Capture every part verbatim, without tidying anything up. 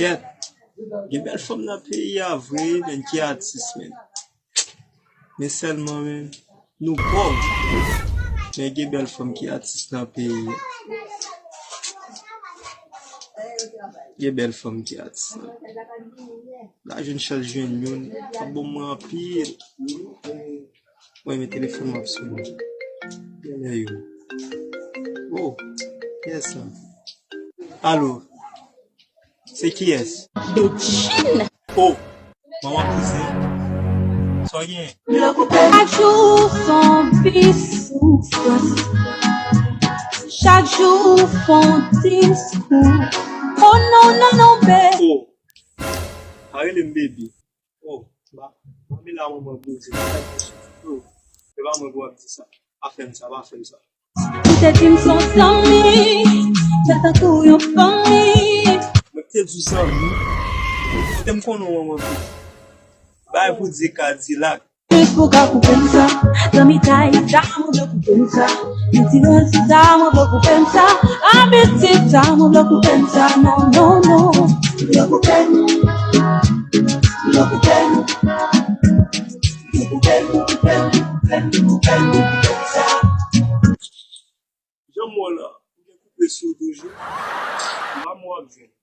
Kèt, gen bèl fanm nan peyi a vre, men ki atis, men. Men sèlman, men, nou pòv. Men gen bèl fanm ki atis nan peyi a. Gen bèl fanm ki atis nan. La jwenn chans jwenn youn. Sa bon mwen anpil. Mwen men telefòn m ap sone. Genlè yo. Oh, kiyès sa? Alo. Se kiyès? Bedjine. Oh, manman kouzen. Sa w gen? Chak jou s on ti soufrans. Chak jou fon diskou. Oh non, non, non, baby. Oh, pa rele m baby. Oh, ba, ba m la manman kouzen. Oh, se pa mwen pou w ap di sa. Pa fè m sa, pa fè m sa. Ou te di m s on zanmi, sa tankou yon fanmi. Mwen te di w zanmi. Ou te m konnen w manman kouzen. Bay pou di Kadilak. Jis pou ka koupe m sa. Zanmitay sa, mwen vle koupe m sa. Yon ti lwansi sa, mwen vle koupe m sa. Abitid sa, mwen vle koupe m sa. Non, non, non. Vle koupe m. Vle koupe m. Vle koupe m, vle koupe m, vle koupe m, vle koupe m, vle koupe m sa. Jan m wè w la, ou gen koupe sou w toujou. M pa m w ap jwenn.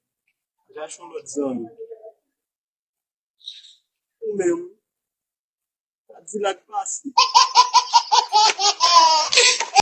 Chache yon lòt zanmi. Ou menm, Kadilak pase.